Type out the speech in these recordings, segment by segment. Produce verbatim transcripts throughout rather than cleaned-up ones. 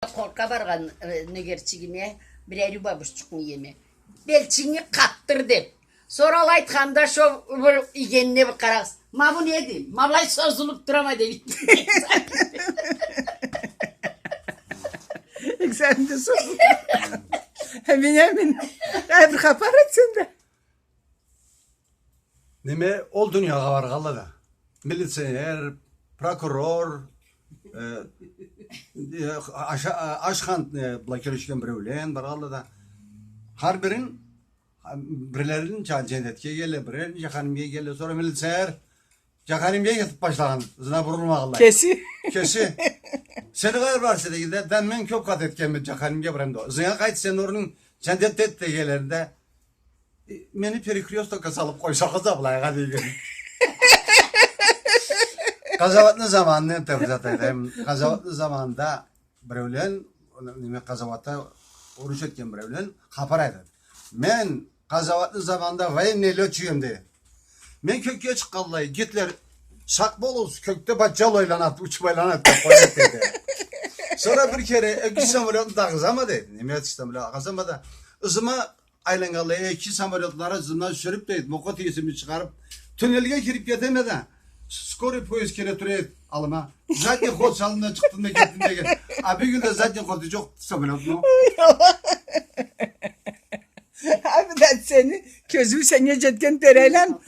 Хоркъа баргъан, э, нёгерчигиме, бир ариу бабушчукъну иеме. Белчигинги къатдыр деп. Сора ол айтханда, шо бир ийгенине бир къарагъыз. Ма бу неди? Ма былай созулуп турама, дейди. Экзаменде созулуп. Бинямин, ай, бир хапар эт сен да. Неме, ол дуниягъа баргъанла да. Милиционер, прокурор, э, э, аша-, а-, ашхан, э, блокировщикден биреулен баргъанла да. Хар бирин, а, бирлерин жа-, жаннетге иелле, бирлерин жаханимге иелле. Сора милиционер жаханимге кетип башлагъан, ызына бурулмагъанлай. Кеси? Кеси. Сени къайры барса дегенде, да мен кёп хата этгенме жаханимге барама да. Ызынга къайт, сени орнунг жаннетде дегенлеринде, Э, мени перекрёстокга салып къойсагъыз да былайгъа деген. Къазауатны заманында, энтда бир зат айтайым. Къазауатны заманында биреулен, неме, къазауатда уруш этген биреулен хапар айтады. Мен къазауатны заманында военный лётчик эдим, дейди. Мен кёкге чыкъгъанлай, Гитлер сакъ болугъуз, кёкде бачча айланады, учуп айланады деп къояды, дейди. Сора бир кере эки самолётну да агъызама, дейди. Немецкий самолёт агъызама да, ызыма айланнганлай эки самолётланы ызымдан сюрюп, дейди, мукъат иесими чыгъарып, туннельге кирип кетеме да, скорый поезд келе тура эди аллыма. Задний ход салдым да, чыкъдым да кетдим деген. А бюгюн да задний ходу жокъ самолётну. Абидан, сени кёзюу сеннге жетген, Перайлан.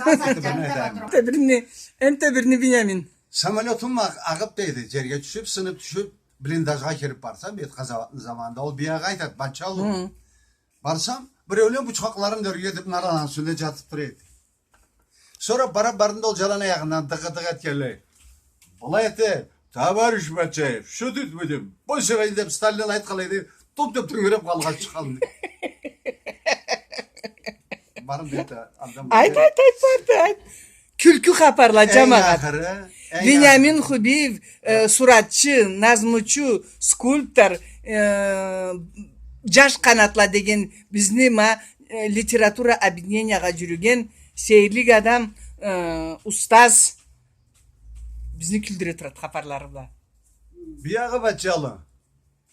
Энтда бирини, энтда бирини, Бинямин. Самолётум агъ-, агъып, дейди, жерге тюшюп, сынып тюшюп, блиндажгъа кирип барсам, бет къазауатны заманында, ол биягъы айтады, бачча ол. Барсам, биреулен бучхакъларын да ёрге этип, нараны юсюнде жатып тура эди. Сора бара бардым да, ол жалан аягъындан дыгъы-дыгъы этгенлей. Былай эте, товарищ Бачаев, что тут будем? Бой сырай деп, Сталин айтханлай, туп деп тёнгереп къалгъан чыкъгъан. Барым деп да, адам. Айт, айт, айт, барды, айт. Кюлкю хапарла, жамагъат. Энг ахыры, энг ахыры. Вениамин Хубиев, э, суратчы, назмучу, скульптор, э, «Жаш къанатла» деген бизни ма, э, литература объединениягъа жюрюген сейирлик адам, э, устаз, бизни кюлдюре турады хапарлары бла. Биягъы баччалы.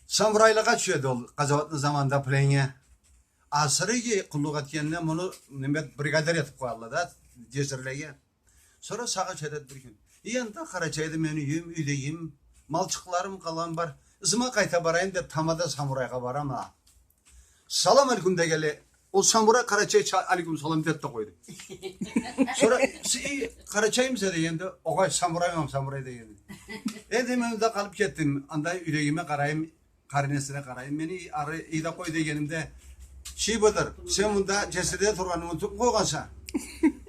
Самурайлыкъгъа тюшеди ол, къазауатны заманында пленнге. Асыры иги къуллукъ этгенине муну, неме, бригадир этип къоядыла да, жесирлеге. Сора сагъыш этеди бир кюн. Энтда Къарачайда мени юйюм, юйдегим, малчыкъларым къалгъан бар. Ызыма къайта барайым деп, тамада самурайгъа барама. Салам алейкум дегенлей. Ол самурай къарачайча алейкум салам деди да къойду. Сора, сен къарачаймыса дегенде, огъай, самурайман, самурай дегенде. Энди мен да къалып кетдим. Анда юйдегиме къарайым, къарынесине къарайым. Мени ары ийде къой дегенимде, чий быдыр, сен мында жесирде тургъанны унутуп къойгъанса.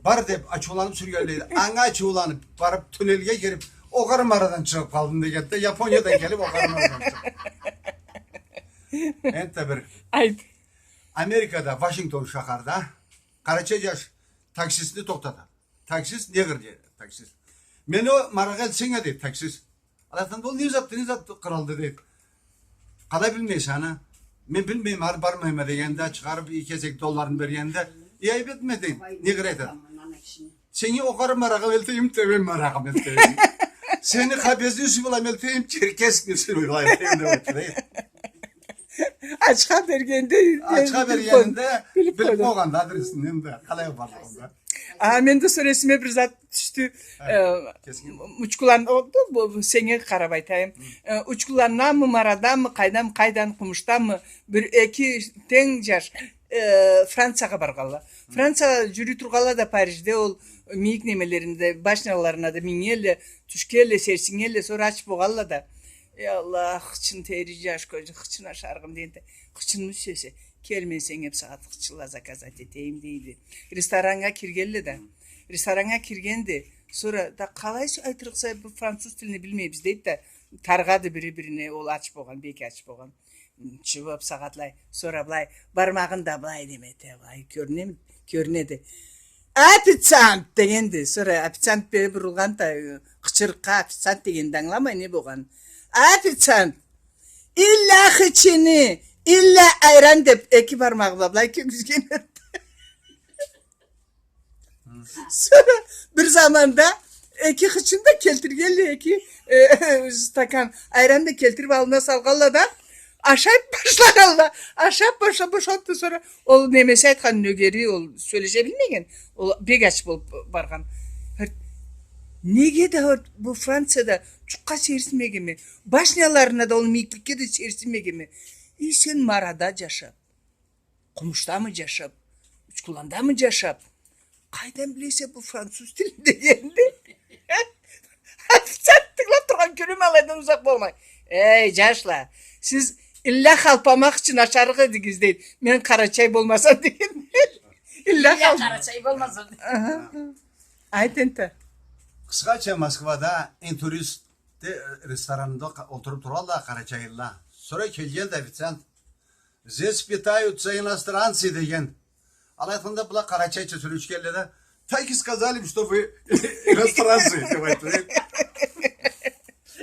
Бар деп, ачыуланып сюргенлей. Анга ачыуланып, барып, туннельге кирип, огъары марадан чыгъып къалдым дегенде, Япониядан келип, огъары марадан чыгъып. Энтда бир. Айт. Америкада, Вашингтон шахарда, къарачай жаш таксистни тохтатады. Таксист, негр же, таксист. Мени о марагъа элтсенг а, дейди таксист. Алай айтханда, ол не затды, не затды, къыралды, дейди. Къалай билмейсе аны? Мен билмейме, ары бармайма дегенде, чыгъарып эки кесек долларын бергенде, эй, айып этме, дейди, негр айтады. Сени огъары марагъа элтейим, тёбен марагъа элтейим. Сени хабезни сюйюп алайым элтейим, черкесни сюйюп алайым элтейим деп айтды. Ачха бергенде, ачха бергенинде билип къойгъанды адресин, энди къалай бардыгъын да. А, мен да сора эсиме бир зат тюшдю. Ха, э, кесинг. Учкулан-, о, бу, бу, сеннге къарап айтайым. Хы. Э, учкуланнанмы, мараданмы, къайдан, къайдан, къумушданмы, бир эки тенг жаш э, Франциягъа баргъанла. Франция жюрюй тургъанла да Парижде ол мийик немелеринде, башняларына да мингенле, тюшгенле, серсингенле, сора ач богъанла да. Эй Аллах, хычын тери жаш кёзю, хычын ашаргъым дегенде, хычынмы сюесе? Кел, мен сеннге бусагъат хычынла заказать этейим, дейди. Рестораннга киргенле да. Рестораннга киргенди. Сора да къалай сё-, айтырыкъса, бу француз тилни билмейбиз, дейди да, тарыгъады бири-бирине, ол ач богъан, бек ач богъан. Чыгъып сагъатлай. Сора былай, бармагъын да былай неме эте, былай кёрюнеми? Кёрюнеди. «Официант!» дегенди. Сора официант бери бурулгъан да, къычырыкъгъа, официант дегенди, ангыламай не богъан. «Официант! Илля хычыны, илля айран!» деп, эки бармагъы бла былай кёргюзген эди. Сора бир заманда Эки хычын да келтиргенле, эки, э, стакан айран да келтирип аллына салгъанла да, ашап башлагъанла. Ашап башлап, бошалды да, сора ол немеси айтхан, нёгери, ол сёлеше билмеген, ол бек ач болуп баргъан. Неге да бу Францияда джукъгъа сейирсинмегенме, башняларына да, ол мийикликге да сейирсинмегенме? И сен Марада джашап, Къумушдамы джашап, Учкуландамы джашап, къайдан билесе бу француз тилин дегенде, официант тынгылап тургъан, кюлюм алайдан узакъ болмай: «Эй, джашла, сиз илля халпамакъ ючюн ашарыкъ эдигиз, — дейди, — мен къарачай болмасам», — деген. Илля... Илля хал-, къарачай болмасам. Аха. Айт энтда. Къысхача, Москвада Интурист де, э, ресторанында къа-, олтуруп туралла къарачайлыла. Сора келген да официант: «Здесь питаются иностранцы», — деген. Алай айтханда, была къарачайча сёлешгенле да: «Так и сказали, что вы иностранцы», — деп айтды.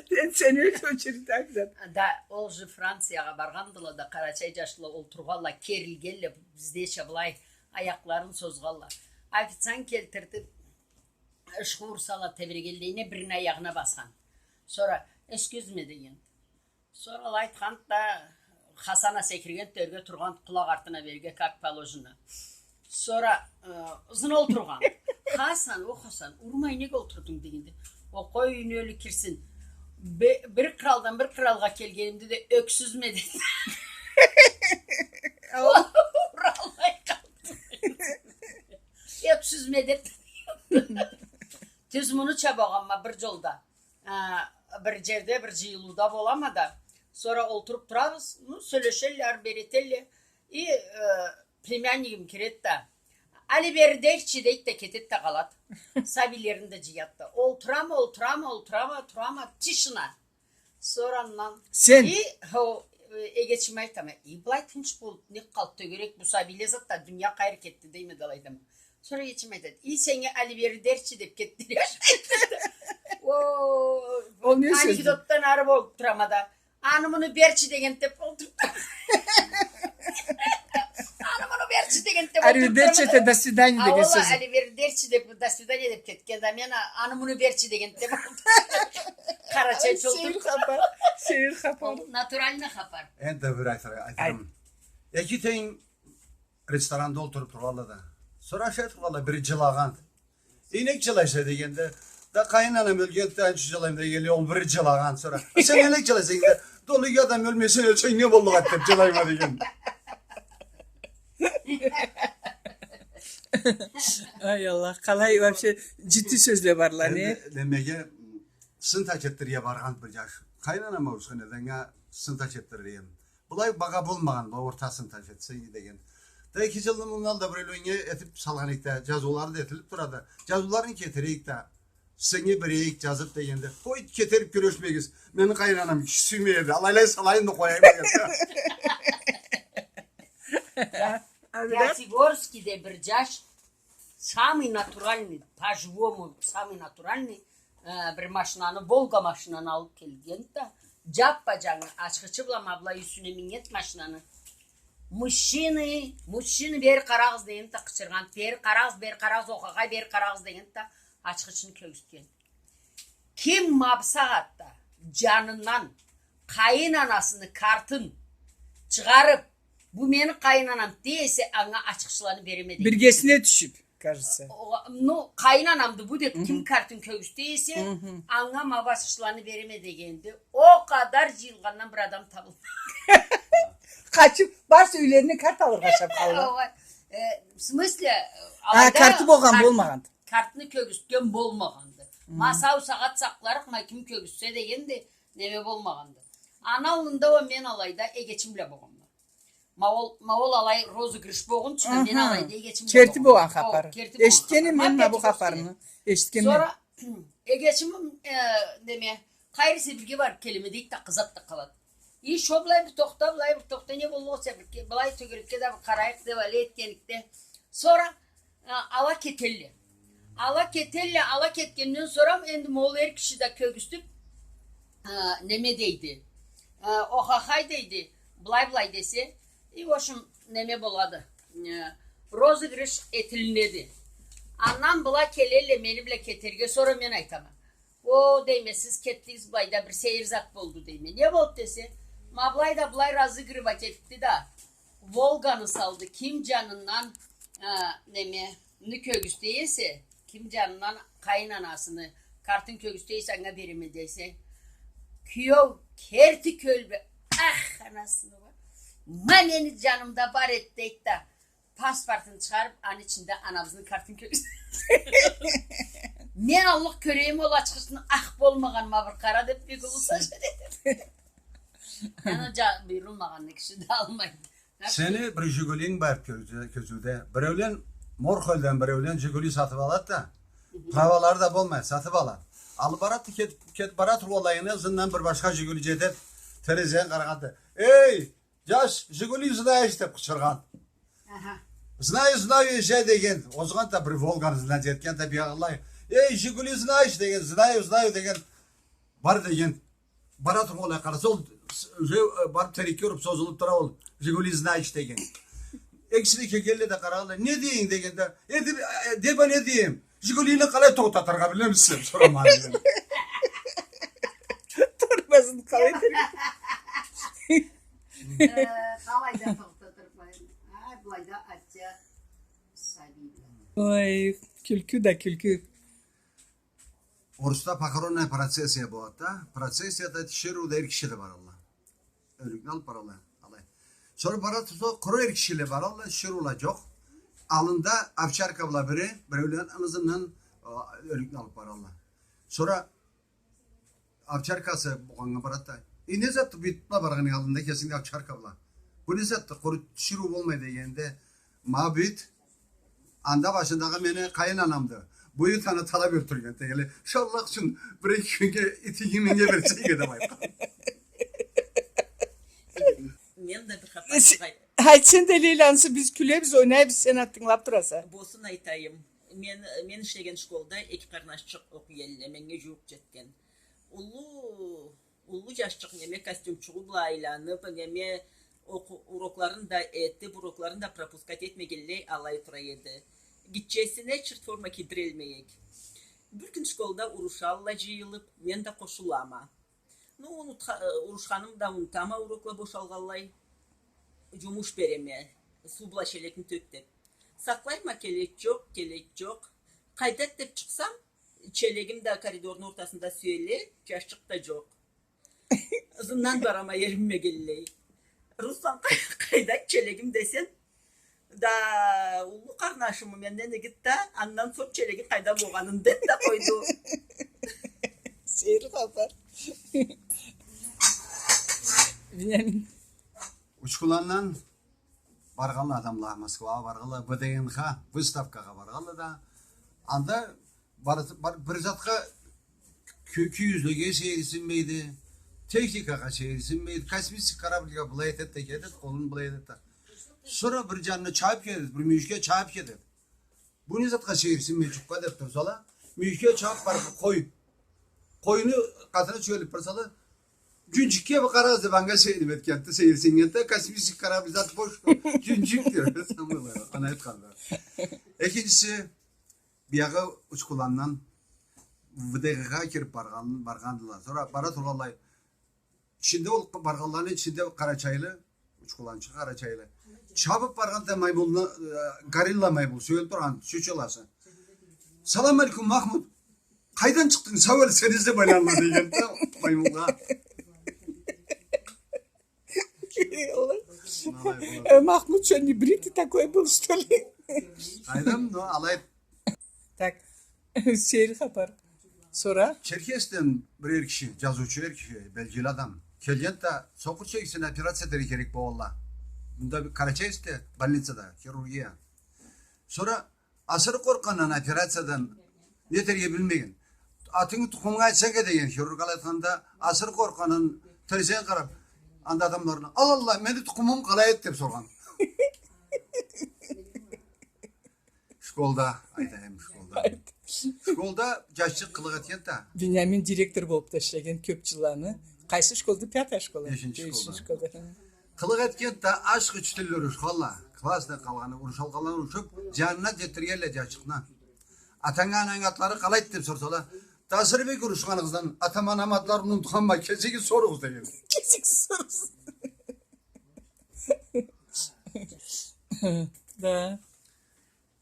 Сен, сен ёз очередь, да. Да, ол же Франциягъа баргъандыла да, къарачай джашла олтургъанла, керилгенле, биздеча былай аякъларын созгъанла. Официант келтирди, ышхы урсала тебрегенлейине, бирини аягъына басхан. Сора: «Excuse me», — деген. Сора алай айтханды да, Хасан а секиргенди да, ёрге тургъанды, къулакъ артына берге, как положено. Сора, э, ызына олтургъан. «Хасан, о Хасан, урмай неге олтурдунг?» — дегенде: «О, къой, юйюне ёлю кирсин. Бе-, бир къралдан бир къралгъа келгенимде да ёксюзме», — деди. Уралмай къалды. «Ёксюзме», — деди. Тюз муну чабагъанма бир джолда. А, бир джерде, бир джыйылыуда болама да, сора олтуруп турабыз, ну, сёлешелле, ары-бери этелле. И, э, племяннигим киреди да: «Аливередерчи», — дейди да, кетеди да къалады. Сабийлерин да джыяды да. Олтурама, олтурама, олтурама, турама, тишина. Сора андан... Сен? И, хо, э, эгечиме айтама: «И, былай тынч болуп не къалды, тёгерек, бу сабийле затда дуния къайры кетди», — дейме да алай айтама. Сора эгечим айтады: «И, сеннге аливередерчи деп кетдиле». О, ол не сёздю? Анекдотдан ары болуп турама да. «Аны муну берчи» дегенди деп олтуруп турама. «Аны муну берчи» дегенди деп олтуруп турама да. Аривидерчи, это до свидания деген сёз. Аривидерчи деп, до свидания деп кетген да, мен а-, «аны муну берчи» дегенди деп олтуруп. Къарачайча олтуруп. Сейир хапар, сейир хапар. Ол натуральный хапар. Энтда бир айтырым. Айт. Эки тенг ресторанда олтуруп тургъанла да. Сора ашай тургъанла, бири джылагъан. «Нек джылайса?» — дегенде, «Да къайын анам ёлгенди да, аны ючюн джылайма», — дегенде, ол бири джылагъан. Сора: «Сен нек джылайса?» — дегенде, «Да ол адам ёлмей, сен ёлсенг не боллукъ эди деп джылайма», — деген. Ай Аллах, къалай вообще джити сёзле барла, не? Энди немеге, сынтач этдирирге баргъан бир джаш. Къайын анам ауушхан эди, анга сынтач этдирирге. Былай багъа болмагъан, бу орта сынтач этсенг деген. Да эки джылны мындан алда бир элюнге этип салгъан эдик да, джазыулары да этилип турады. Джазыуларын кетирейик да, сеннге берейик джазып дегенде, къой, кетирип кюрешмегиз. Мени къайын анам киши сюймей эди. Алайлай салайым да къояйым деген. Пятигорскийде бир джаш самый натуральный, по-живому, самый натуральный, э, бир машинаны, Волга машинаны алып келгенди да, джаппа-джангы ачхычы бла ма былай юсюне миннгенди машинаны. «Мужчины, мужчины, бери къарагъыз», — дегенди да къычыргъанды. «Бери къарагъыз, бери къарагъыз, охахай, бери къарагъыз», — дегенди да ачхычыны кёргюзтген. Ким ма бусагъатда джанындан къайын анасыны картын чыгъарып, «Бу мени къайын анам» дей эсе, анга ачхычланы береме деген. Биргесине тюшюп, кажется. О, ну, къайын анамды бу деп ким картын кёргюзте эсе, анга ма бу ачхычланы береме дегенди. О къадар джыйылгъандан бир адам табылмады. Къачып, барысы юйлерине карта алыргъа чапханла. Ооба. Э, в смысле, а, алайда карты болгъан болмагъанды. Картны кёргюзтген болмагъанды. Ма сау сагъат сакъларыкъ, ма ким кёргюзтсе дегенди, неме болмагъанды. Аны аллында уа мен алайда эгечим бла болгъанма. Ма ол, ма ол алай розыгрыш болгъунчу да, мен алайда эгечим бла болгъанма. Керти болгъан хапар. Эшитгенме мен ма бу хапарны. Эшитгенме. Сора эгечим, э, неме, къайрысы бирге барып келеме дейди да, къызады да къалады. И шо былай бир тохта, былай бир тохта, не болду эсе, бир ке-, былай тёгерекге да бир къарайыкъ деп, алай этгенликде. Сора, а, ала кетелле. Ала кетелле, ала кетгенден сора энди ма ол эр киши да кёргюзтюп, а, неме дейди. А, охахай дейди. Былай-былай десе, и, в общем, неме болады. Э, розыгрыш этилинеди. Андан была келелле мени бла кетерге, сора мен айтама. О, дейме, сиз кетдигиз былайда, бир сейир зат болду, дейме. Не болду десе, ма былай да былай разыгрывать этди да, Волганы салды. Ким жанындан, а, неме, ни кёгюзтей эсе, ким жанындан къайын анасыны картын кёгюзтей эсе, анга береме десе, киеу керти кёлбе, ах, анасыны бар. Ма мени жанымда бар эди, дейди да, паспортун чыгъарып, аны ичинде анабызны картын кёргюзтдю. Мен аллыкъ кёрейим ол ачхычны, акъ болмагъан, ма бир къара деп, бек уллу сажа деди. Аны жа-, буюрулмагъанны киши да алмайды. Сени бир жигулинг бар кёзю-, кёзюуде. Биреулен, Морхольдан биреулен жигули сатып алат да, правалары да болмай, сатып алат. Алып барат да, кет, кет барат, ол алайына ызындан бир башха жигули жетет, терезеден къарагъанда, «Эй, жаш, жигули знаешь?» деп къычыргъан. Аха. «Знаю, знаю, езжай», деген. Озгъан да бир Волганы ызындан жетген да биягъылай. «Эй, жигули знаешь?» деген. «Знаю, знаю», деген. «Бар», деген. Бара тургъанлай къараса, ол с-, уже, э, барып терекге уруп созулуп тура ол. «Жигули знаешь» деген. Экиси да келгенлей да къарагъанлай. «Не дейинг?» деген да. «Э, деп, э, деп а не дейим? Жигулини къалай тохтатыргъа билемисиз?» деп сорама деген. Тормозун къалай терек. Э, къалай да тохтатыргъа. Ай, былайда атча сабийле. Ой, кюлкю да кюлкю. Орусда похоронная процессия болады да. Процессияда тиширыу да, эр киши да баралла. Ёлюкню алып баралла. Алай. Сора бара турса, къуру эр кишиле баралла, тиширыула жокъ. Аллында овчарка бла бири, биреулен ызындан, а, ёлюкню алып баралла. Сора овчаркасы болгъаннга барат да: «Эй, не затды бу, бла баргъанынг аллында кесинг да овчарка бла? Бу не затды, къуру тиширыу болмай?» дегенде, «Ма бу ит, анда башындагъы мени къайын анамды. Бу ит аны талап ёлтюрген», дегенлей. «Шу Аллах ючюн бир эки кюннге итинги меннге берсенг эди», деп айтхан. Мен да бир хапар... С-, айтсанг да, Лейла, ансы биз кюлебиз, ойнайбыз, сен а тынгылап тураса. Болсун, айтайым. Мен, мен ишлеген школда эки къарнашчыкъ окъуй элле, меннге жууукъ жетген. Уллу Уллу жашчыкъ неме, костюмчугъу бла айланып, неме, окъу-, урокларын да этип, урокларын да пропускать этмегенлей алай тура эди. Гитчесине чырт форма кийдирелмей эк. Бир кюн школда урушалла жыйылып, мен да къошулама. Ну, унутха-, э, урушханымы да унутама, урокла бошалгъанлай. Жумуш береме, суу бла челекни тёк деп. Сакълайма, келеч жокъ, келеч жокъ. Къайдат деп чыкъсам, челегим да коридорну ортасында сюеле, жашчыкъ да жокъ. Ызындан барама, эринмегенлей. «Руслан, къай-, къайда челегим?» десем, да, уллу къарнашымы, менден игиди да, андан сора челегин къайда болгъанын деп да къойду. Сейир хапар. Бинямин. Учкуландан баргъанла адамла, Москвагъа баргъанла, ВДНХ выставкагъа баргъанла да, анда бар, бар, бир затха кю-, кюйюзлеге сейирсинмейди, техникагъа сейирсинмейди, космический корабльге былай этет да кетет, къолун былай этет да. Сора бир жанына чабып кетет, бир мюйюшге чабып кетет. Бу не затха сейирсинмей жукъгъа деп турсала, мюйюшге чабып барып, къой, къойну къатына чюелип барсала, «Жюнжюкге бир къарагъыз» деп, анга сейирсинген этгенди, сейирсинген да, космический корабль зат бош, жюнжюк дер. Аны айтханла. Экинчиси, биягъы Учкуландан ВДНХ кирип баргъан, баргъандыла. Сора бара тургъанлай, ичинде ол баргъанланы ичинде къарачайлы, Учкуланчы къарачайлы. Чабып баргъанда маймулну, э, горилла маймул, сюелип тургъан, чучеласы. «Салам алейкум, Махмуд. Къайдан чыкъдынг? Сау эсенсиз» деп айланды деген да маймулгъа. Э, Махмуд чё, не бритый такой был, что ли? Къайдам, но, алай. Так, сейир хапар. Сора? Черкесден бир эр киши, жазыучу эр киши, белгили адам. Келген да, сокъур чегисине операция этерге керек болгъанла. Мында бир Карачаевскде больницада, хирургия. Сора асыры къоркъгъандан операциядан, не этерге билмеген. Атынгы, тукъумунгу айтсанг а деген, хирург алай айтханда, асыры къоркъгъандан терезеден къарап, анда адамларына: «Аллах, мени тукъумум къалай эди?» деп соргъан. Школда, айтайым, школда. Айт. Школда жашчыкъ къылыкъ этген да. Бинямин директор болуп да ишлеген кёп жылланы. Къайсы школда? Пятая школа? Бешинчи школда. Бешинчи школда. Къылыкъ этген да, ашхы учителле урушханла. Классда къалгъаны, урушалгъанланы урушуп, жанына жетдиргенле жашчыкъны. «Атанг, ананг атлары къалайды?» деп сорсала, Асырбек урушханыгъыздан, атам-анам атларын унутханма, кесигиз соругъуз деген. Кесигиз соругъуз. Да.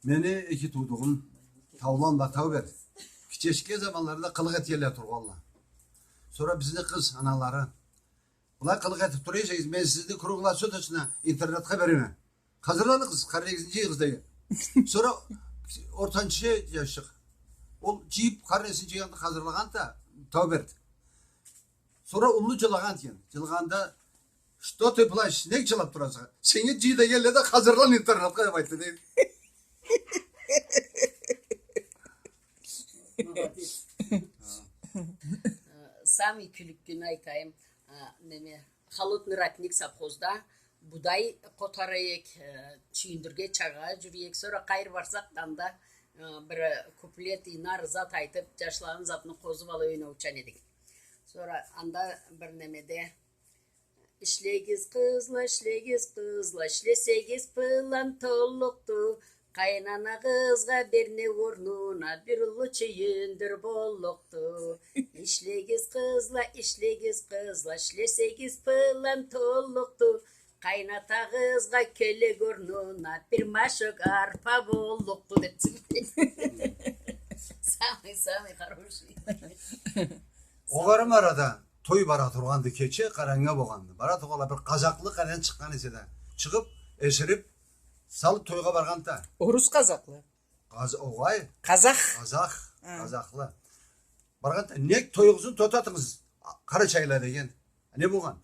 Мени эки туудугъум Таулан бла Тауберд. Кичичке заманларында къылыкъ этгенле тургъанла. Сора бизни къыз аналары: «Былай къылыкъ этип тура эсегиз, мен сизни круглосуточно интернатха береме. Хазырланыгъыз, къарнегизни джыйыгъыз», — деген. Сора ортанчы джашчыкъ. Ол джыйып, къарнесин джыйгъанды, хазырлагъанды да, Тауберд. Сора уллу джылагъан экен. Джылагъанда: «Что ты плачешь? Нек джылап тураса? Сени джый дегенле да, хазырлан интернатха», — деп айтды, дейди. Молодец. Э, самый кюлкюлюн айтайым. А, неме, «Холодный родник» совхозда будай къотара эдик, э, чюйюндюрге чагъа джюрюе эдик. Сора къайры барсакъ да, анда, э, бир куплет, ийнар зат айтып, джашлагъан затны къозуп ала ёнеучен эдик. Сора анда бир немеде: «Ишлегиз, къызла, ишлегиз, къызла, ишлесегиз, план толлукъду. Къайнанагъызгъа бир не орнуна бир уллу чюйюндюр боллукъду. Ишлегиз, къызла, ишлегиз, къызла, ишлесегиз, план толлукъду. Къайнатагъызгъа келек орнуна бир машок арпа боллукъду», — деп. Самый, самый хороший. Огъары арада той бара тургъанды, кече къарангы болгъанды. Бара тургъанла, бир къазахлы къайдан чыкъгъан эсе да, чыгъып, эширип салып тойгъа баргъанды да. Орус къазахлы. Къаз-, огъай. Къазах. Къазах, хы, къазахлы. Баргъанды да: «Нек тоюгъузну тохтатыгъыз, къарачайла», — деген. «Не болгъан?»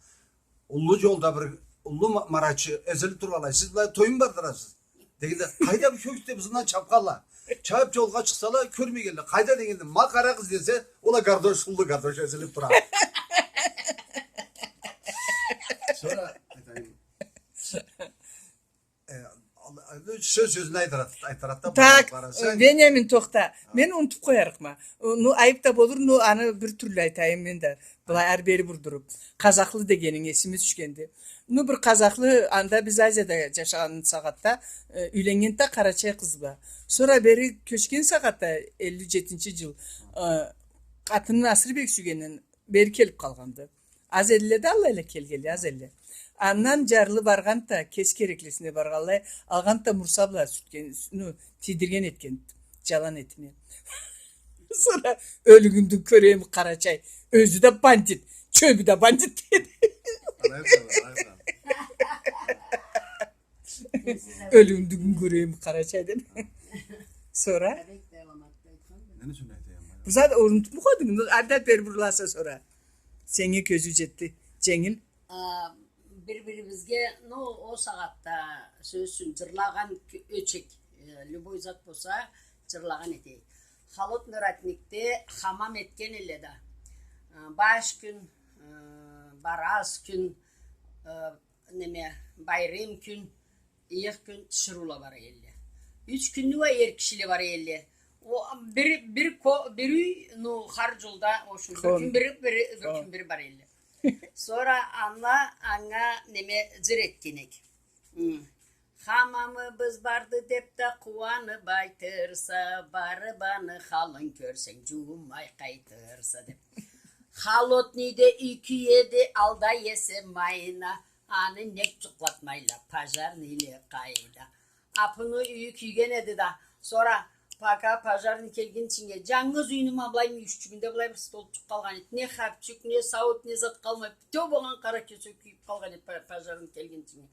«Уллу джолда бир уллу ма-, марачы эзилип тургъанлай, сиз былай тойну бардырасыз», — дегенде: «Къайда, бу кёкюкде бизге чапханла. Чабып джолгъа чыкъсала, кёрмегенле. Къайда?» — дегенде: «Ма, къарагъыз», — десе, ол а гардош, уллу гардош эзилип тура. Сора айтайым. Э, ал-, ал-, сёз сёзюн айтырат-, айтырат да, так, барып бараса. Э, Вениамин, тохта. Хы. Мен унутуп къоярыкъма. О, ну, айып да болур, ну, аны бир тюрлю айтайым мен да. Былай ары-бери бурдуруп. Къазахлы дегенинг эсиме тюшгенди. Ну, бир къазахлы, анда биз Азияда джашагъан сагъатда, э, юйленнгенди да къарачай къыз бла. Сора бери кёчген сагъатда, элли джетинчи джыл, э, къатынын Асырбек сюйгенден бери келип къалгъанды. Аз элле да аллайла келгенле, аз элле. Андан джарлы баргъанды да, кеси кереклисине баргъанлай, алгъанды да мурса бла сюртген, ну, тийдирген этген джалан этине. Сора: «Ёлюгюнгю кёрейим, къарачай. Ёзю да бандит, чёбю да бандит», — деди. Алай айтады, алай айтады. «Ёлюгюнгю кёрейим, къарачай», — деди. Сора? Нени ючюн айтайым? Бу зат унутуп къойдунг, анда бери буруласа сора. Сеннге кёзюу джетди, дженгил. А, бир-бирибизге, ну, ол сагъатда, сёз ючюн, джырлагъан кё-, ёчек, э, любой зат болса, джырлагъан этейик. Холодный родникде хамам этген элле да, э, баш кюн, э, барас кюн, э, неме, байрам кюн, ыйых кюн тиширыула бара элле. Юч кюнню уа эр кишиле бара элле. О, бир, бир ко-, бир юй, ну, хар джолда, в общем, бир кюн бир, бир, бир кюн бир бара элле. Сора анла анга неме, джыр этген эдик. Хы. «Хамамыбыз барды», — деп да къууанып айтырса, барып аны халын кёрсенг, джууунмай къайтырса, деп. Холодныйде юй кюеди, алда эсе майына, аны нек джукълатмайла, пожарныйле къайда? Апыны юйю кюйген эди да, сора пока пожарный келгинчинге, джангыз юйню ма былай мюйюшчюгюнде былай бир столчукъ къалгъан эди. Не хапчюк, не сауут, не зат къалмай, бютеу болгъан къара кёсек кюйюп къалгъан эди по-, пожарный келгинчинге.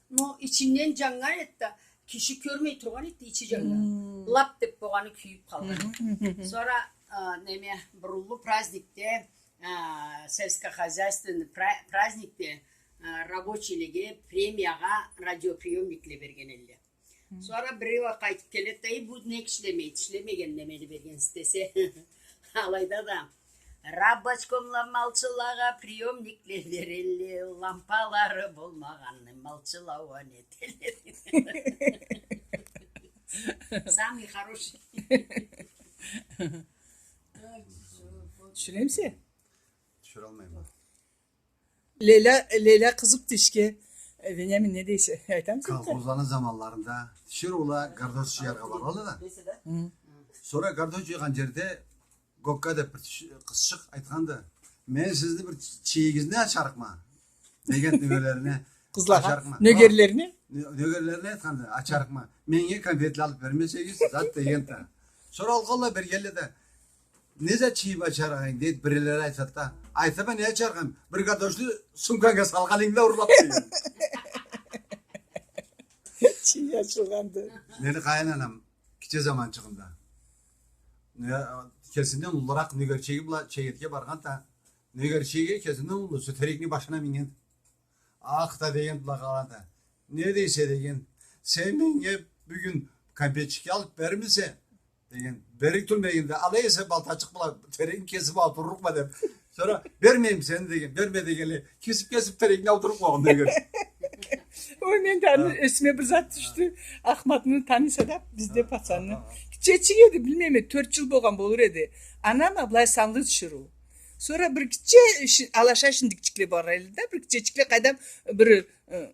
Но ичинден джаннган эди да, киши кёрмей тургъан эди да, ичи джаннган. Хы. Лап деп болгъаны кюйюп къалгъан. Хы, хы, хы. Сора, а, неме, бир уллу праздникде, а, сельскохозяйственный пра-, праздникде, а, рабочийлеге премиягъа радиоприёмникле берген элле. Хы. Сора биреу а къайтып келеди да: «Эй, бу нек ишлемейди, ишлемеген немени бергенсиз?» — десе. Алайда да: «Рабочкомла малчылагъа приёмникле берелле, лампалары болмагъанны малчыла уа не этелле?» Самый хороший. Тюшюремисе? Тюшюралмайма. Лейла, Лейла къызыкъды ишге. Э, Вениамин, не дейсе? Айтамыса? Колхозланы заманларында тиширыула гардош джыяргъа баралла да. Хы. Сора гардош джыйгъан джерде Гокка деп бир тиш-, къызчыкъ айтханды: «Мен сизни бир чийигизни ачарыкъма», — деген нёгерлерине. Къызлагъа, ачарыкъма. Нёгерлерине? Нё-, нёгерлерине айтханды: «Ачарыкъма. Меннге конфетли алып бермесегиз», — зат дегенди. Сора ол къалай бир келди да: «Не зат чийип ачарыкъ эдинг?» — дейди, бирлери айтады да. Айтама: «Не ачарыкъ эдим? Бир гардошну сумканга салгъанынгы да урлап», — деген. Чийи ачылгъанды. Мени къайын анам гитче заманчыгъымда, э, кесинден уллуракъ нёгерчиги бла чегетге баргъан да, нёгерчиги кесинден уллусу терекни башына минген. «Ах да, — деген, — бла къалады. Не дейсе, — деген, — сен меннге бюгюн конфетчикни алып бермесе, — деген, — берик тюлмегенде, алай эсе балтачыкъ бла терегин кесип алып урлукъма», — деп. Сора: «Бермейме сени, — деген, — берме», — дегенлей, кесип-кесип терегин алып урлукъ болгъан деген. Ой, мен да аны, а, эсиме бир зат тюшдю. Ахматны таныйса да, бизде, а, пацанны. А, а, а. Гитчечик эди, билмейме, тёрт джыл болгъан болур эди. Анам а былай санлы тиширыу. Сора бир гитче ши-, алаша шиндикчикле бар эди да, бир гитчечикле, къайдам, бир, э,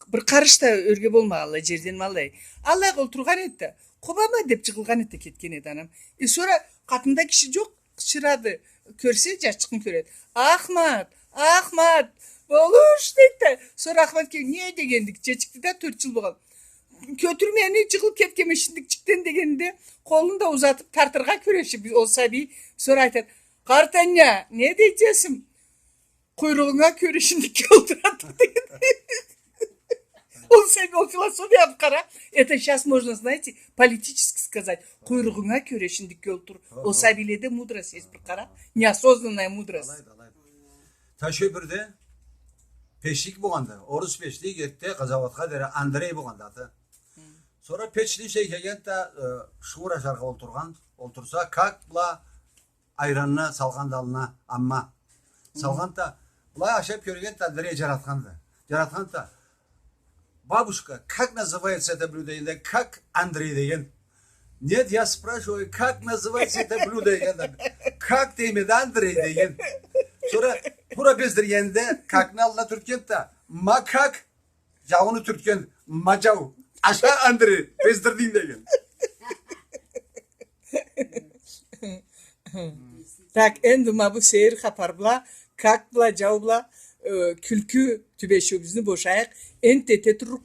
бир къарыш да ёрге болмагъанлай, джерден маллай. Аллай олтургъан эди да, къобама деп джыгъылгъан эди да, кетген эди анам. Э, сора къатында киши джокъ, къычырады. Кёрсе, джашчыкъны кёреди. «Ахмат, Ахмат, болуш», — дейди да. Сора Ахмат келип: «Не?» — дегенди, гитчечикди да, тёрт джыл болгъан. «Кётюр мени, джыгъылып кетгенме шиндикчикден», — дегенинде, къолун да узатып, тартыргъа кюрешип ол сабий. Сора айтады: «Къарт аня, не дейдесиз? Къуйругъунга кёре шиндикге олтурады», — деген. Ол сабий ол философияны бир къара. Это щас можно, знаете, политически сказать. Къуйругъунга кёре шиндикге олтур. Ол сабийледе мудрость есть, бир къара. Неосознанная мудрость. Алайды, алайды. Таш ёбюрде печлик болгъанды. Орус печлик, эртде къазауатха дери Андрей болгъанды аты. Хы. Сора печни шей келгенди да, э, шуур ашаргъа олтургъан, олтурса, как бла айранны салгъанды аллына, амма. Салгъанды да, былай ашап кёргенди да, Андрей джаратханды. Джаратханды да: «Бабушка, как называется это блюдо?» — дегенде, «Как, Андрей?» — деген. «Нет, я спрашиваю, как называется это блюдо?» — деген. «Как дейме да, Андрей?» — деген. Сора тура бездиргенинде, какны аллына тюртгенди да: «Макак, джауну тюртген, маджау. Аша, Андрей, бездирдинг», — деген. Так, энди ма бу сейир хапар бла, как бла, джау бла, э, кюлкю тюбешиуюбюзню бошайыкъ. Энтда эте турлукъ